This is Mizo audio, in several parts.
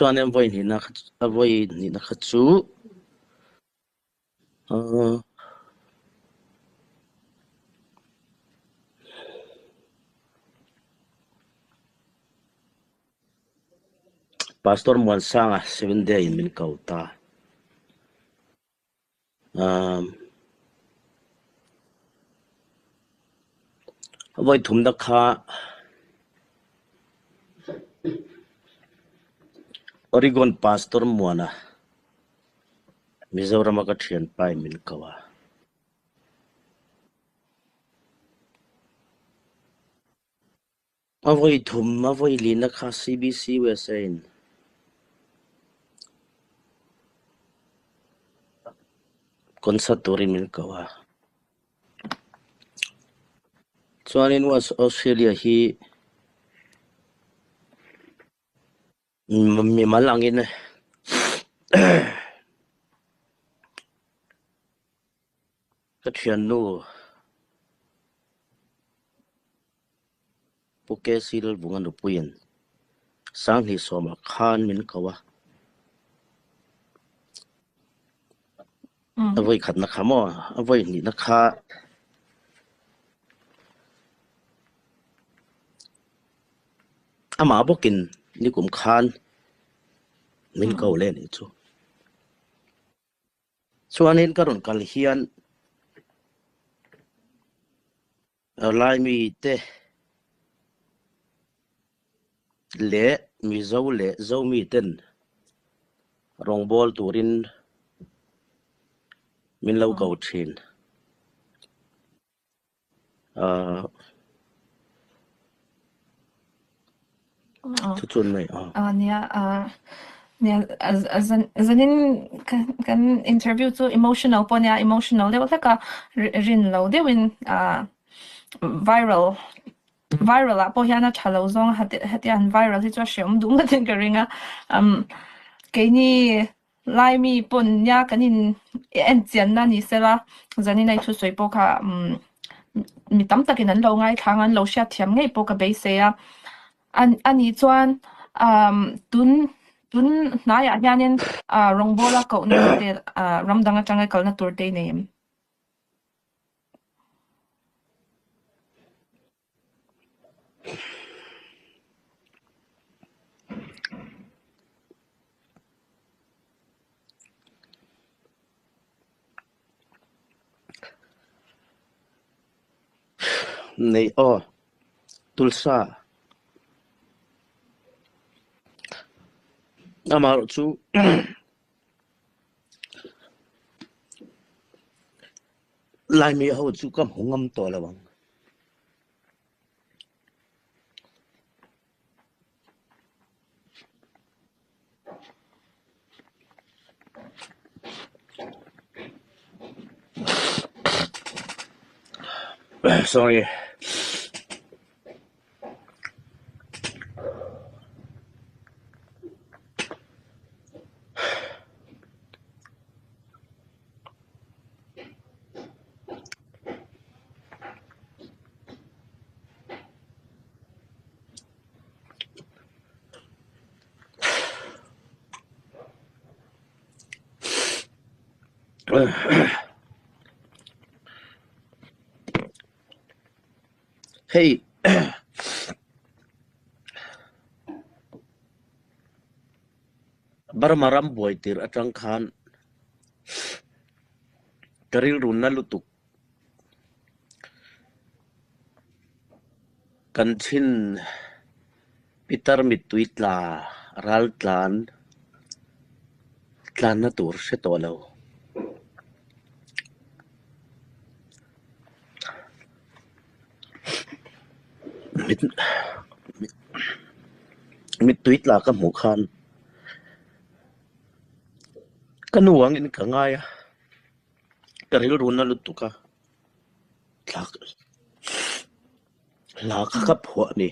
Chuanin vawi hnihna kha a vawi hnihna kha chu uh Pastor Muansanga Seventh Day in min ko ta. Um vawi thumna kha Oregon Pastor Muana Mizorama ka thianpa in min ko a. A vawi thum a vawi lina kha CBC USA in concert turin min ko a. Chuanin Australia hi mimal angin ka thiannu Pu KC Lalvunga nupuiin Sanghnih sawmah khan min ko a. A vawi khatna kha maw? A vawi hnihna kha amah bawkin nikum khan min ko leh anih chu. Chuanin ka rawn kal hian Laimi te leh Mizo leh Zomi ten rawngbâwl turin min lo ko ṭhin. Ahh. Thu chun mai a. A nia a nia zan zanin kan interview chu emotional pawh nia emotional deuh hlek a rin lo deuhin a viral viral ah pawh hian a tha lo zawng a hetia han viral hi chu a hreawm duh ngawt in ka ring a umm keini Laimi pawn nia kan in en chianna ni sela zanin a i thusawi pawh kha umm mi tam takin an lo ngaithla ang an lo hriatthiam ngei pawh ka beisei a a nih chuan umm tun tun hnaiah hianin ah rawngbawla kohna te ah ram dang atanga kalna tur te i nei em? Nei aw Tulsa amaherawh chu Laimi ho chu ka hmu ngam tawh lo ang. Sorry. Hei Burma ram buai tir atang khan ka rilru na lutuk kan chhin pitar mittui tla ral tlan tlanna tur hre tawh lo. Mittui tla ka hmuh khan ka nu angin ka ngai a, ka rilru na lutuk a, hla kha ka phuah a ni.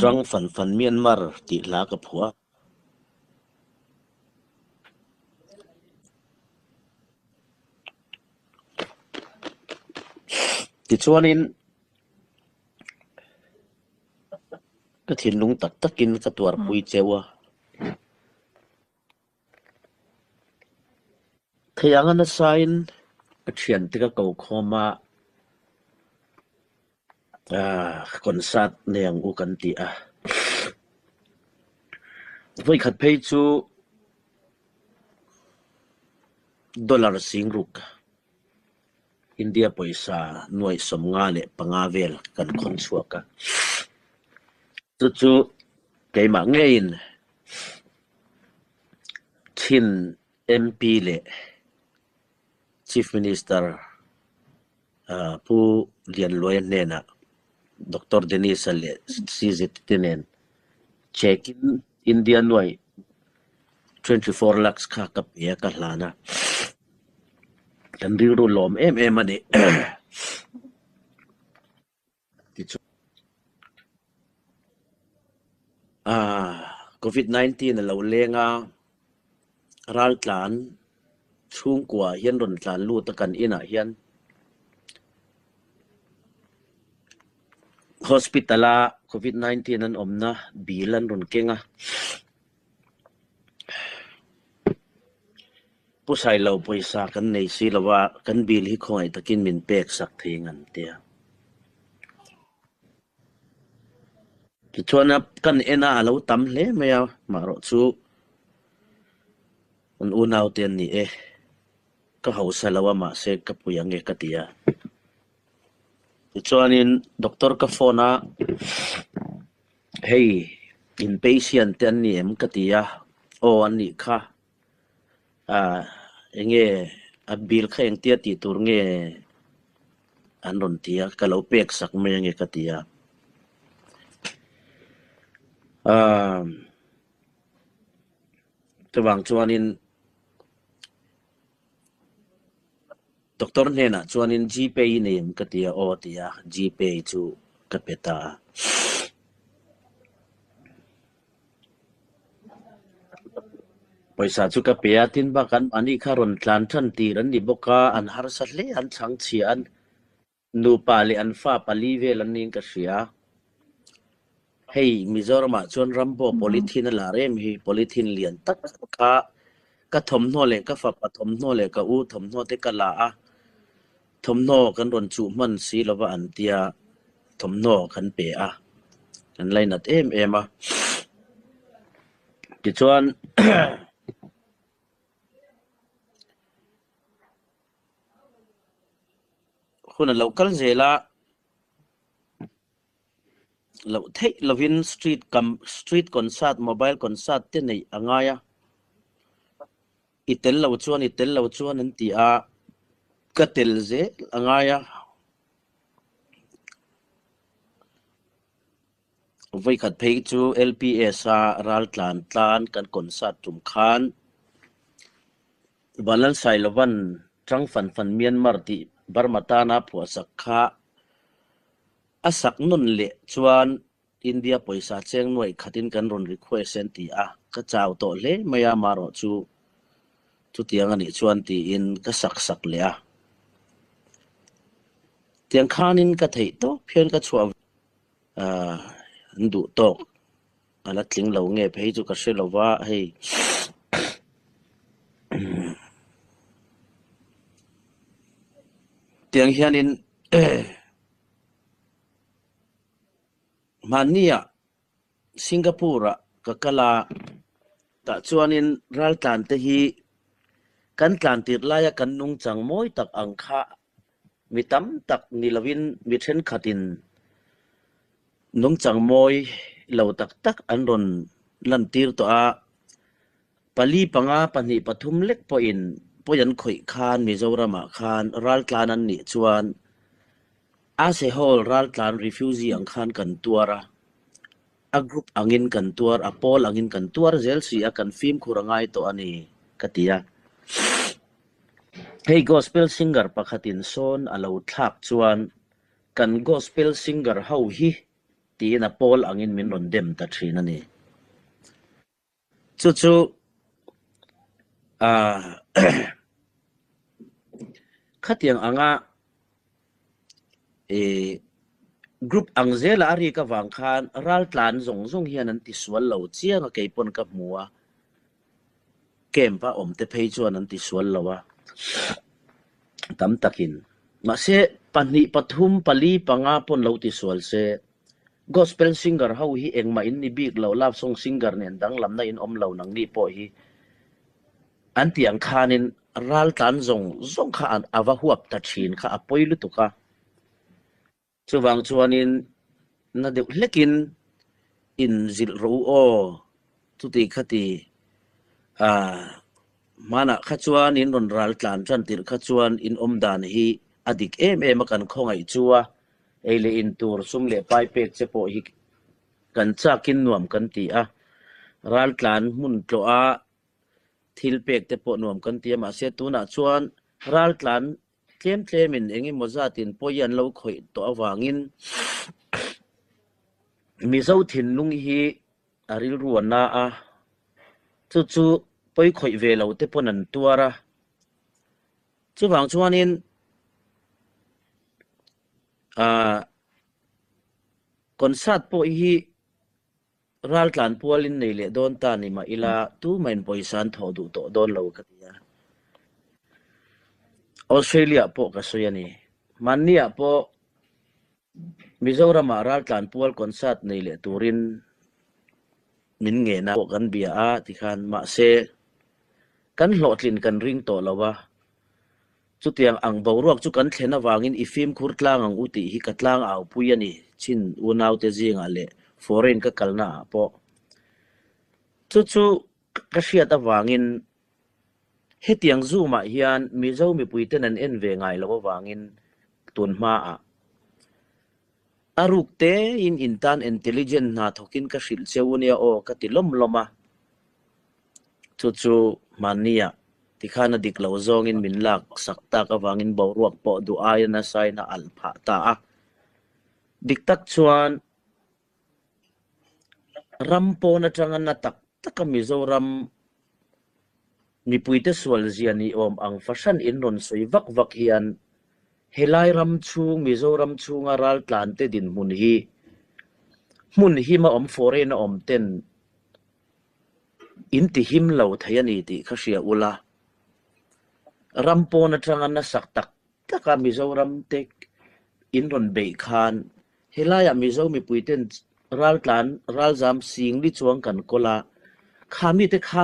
Tang fan fan Myanmar tih hla ka phuah a. Tichuanin. thinlung tak takin ka tuarpui cheu a. Thei anga nasain ka thiante ka ko khawm a, concert nei ang u kan ti a. Vawikhat phei chu dollar singruk India pawisa nuaih 55 vel kan khawn chhuak a. Chu chu keimah ngeiin Chin MP leh Chief Minister Pu Lianluaia hnenah Doctor Dennis-a leh CZ te nen check-in India nuaih 24 lakhs kha ka pe a, ka hlan a. Kan rilru lawm em em a ni. Tichuan, Covid 19 a lo leng a, raltlan chhungkua hian rawn tlan lut a kan inah hian hospital a Covid 19 an awmna bill an rawn keng a. Pu Sailo pawisa kan nei si lo a, kan bill hi khawngaih takin min pek sak thei ang an ti a. Tichuan a kan en a, a lo tam hle mai a, maherawh chu an unau te an ni e, ka hausa lo a mahse ka pui ang e ka ti a. Tichuanin doctor ka phone a, hei in patient te an ni em ka ti a, aw an nih kha. Ah enge a bill kha engtia tih tur nge an rawn ti a, ka lo pek sak mai ange ka ti a. Ah chuvang chuanin doctor hnenah chuanin gpay i nei em ka ti a, aw a ti a, gpay chu ka pe ta a. Pawisa chu ka pe a, tin bak an mahni kha rawn tlan than tir an ni bawk a, an harsa hle an chhang chhia an nupa leh an fa pali vel an niin ka hria. Hei Mizoramah chuan Rambo polythene a lar em hi, polythene lian tak kha ka thawmhnaw leh ka fapa thawmhnaw leh ka u thawmhnaw te ka la a, Thawmhnaw kan rawn chuh hman si lova an tia thawmhnaw kan pe a, kan lainat em em a. Tichuan hun a lo kal zel a, loh theih lovin street kam street concert mobile concert te neih a ngai a. I tel lo chuan i tel lo chuan an ti a, ka tel zel a ngai a. Vawikhat phei chu LPS a raltlan tlan kan concert tum khan Vanlalsailovan Tang Fan Fan Myanmar tih Burma tana phuahsak kha a sak nawn leh chuan India pawisa cheng nuaih khatin kan rawn request an ti a, ka chau tawh hle mai a, marawh chu chutiang a nih chuan tiin ka sak sak leh a. Tiang khanin ka theih tawp hian ka chhuah an duh tawk a la tling lo nge phei chu ka hre lo va, hei tiang hianin Hmanniah Singapore-ah ka kal a, tah chuanin raltlante hi kan tlan tirh laia kan nungchang mawi tak ang kha mi tam tak ni lovin mi thenkhatin nungchang mawi lo tak tak an rawn lantir tawh a. Pali panga pahnih pathum lek pawhin pawi an khawih khan Mizoramah khan raltlan an nih chuan Ase Hall raltlan refugee ang khan kan tuar a, a group angin kan tuar, a pawl angin kan tuar zel si a, kan fimkhur a ngai tawh a ni ka ti a. Hei gospel singer pakhatin sawn a lo thlak chuan kan gospel singer ho hi tiin a pawl angin min rawn dem ta thin a ni. Chu chu ah khatiang anga ih. Group ang zela a rik avang khan raltlan zawng zawng hian an tisual lo chiang a kei pawn ka hmu a, camp a awm te phei chuan an tisual lo a tam takin. Mahse pahnih pathum pali panga pawn lo tisual se gospel singer ho hi engmah in ni bik lo love song singer nen danglamna in awm lo nangni pawh hi an tih ang khanin raltlan zawng zawng kha a va huap ta thin kha a pawi lutuk a. Chuvang chuanin na deuh hlekin in zilh rawh u aw, chuti khati ah hmanah kha chuan in rawn ral tlan tan tirh kha chuan in awm dan hi a dik em em a kan khawngaih chu a, ei leh in tur sum leh pai pek che pawh hi kan chakin nuam kan ti a, ral tlan hmun tlawh a thil pek te pawh nuam kan ti a mahse tunah chuan ral tlan Tlem tlemin eng emaw zatin pawi an lo khawih tawh avangin Mizo thinlung hi a rilru a na a, chu chu pawi khawih ve lo te pawn an tuar a. Chuvang chuanin ah concert pawh hi Raltlan pualin nei leh dawn ta ni mah ila tumahin pawisa an thawh duh tawh dawn lo ka ti a. Australia pawh ka sawi a ni. Hmanniah pawh Mizoramah raltlan pual concert nei leh turin min ngen a. Pawh kan bia a tikhan mahse kan hlawhtlin kan ring tawh lo a. Chutiang ang boruak chu kan thlen avangin i fimkhur tlang ang u tih hi ka tlang au pui a ni chin unaute zingah leh foreign ka kalna ah pawh. Chu chu ka hriat avangin hetiang Zoom ah hian Mizo mipuiten an en ve ngai loh avangin tun hma ah a ruk tein in tan intelligent hna thawkin ka hrilh cheu nia aw ka ti lawm lawm a. Chu chu hmanniah tikhan a dik lo zawngin min lak sak tak avangin boruak pawh duh aia nasain a alh phah ta a. Dik tak chuan ram pawn atanga na tak taka Mizoram mipuite sual zia ni awm ang fahran in rawn sawi vak vak hian helai ram chhung Mizoram chhunga raltlante dinhmun hi hmun hima awm foreign a awm ten In ti him lo thei a ni tih kha hria ula, ram pawn atanga nasak tak taka Mizoram te in rawn beih khan helaiah Mizo mipuiten raltlan ralzam singli chuang kan kawl a, kha mite kha.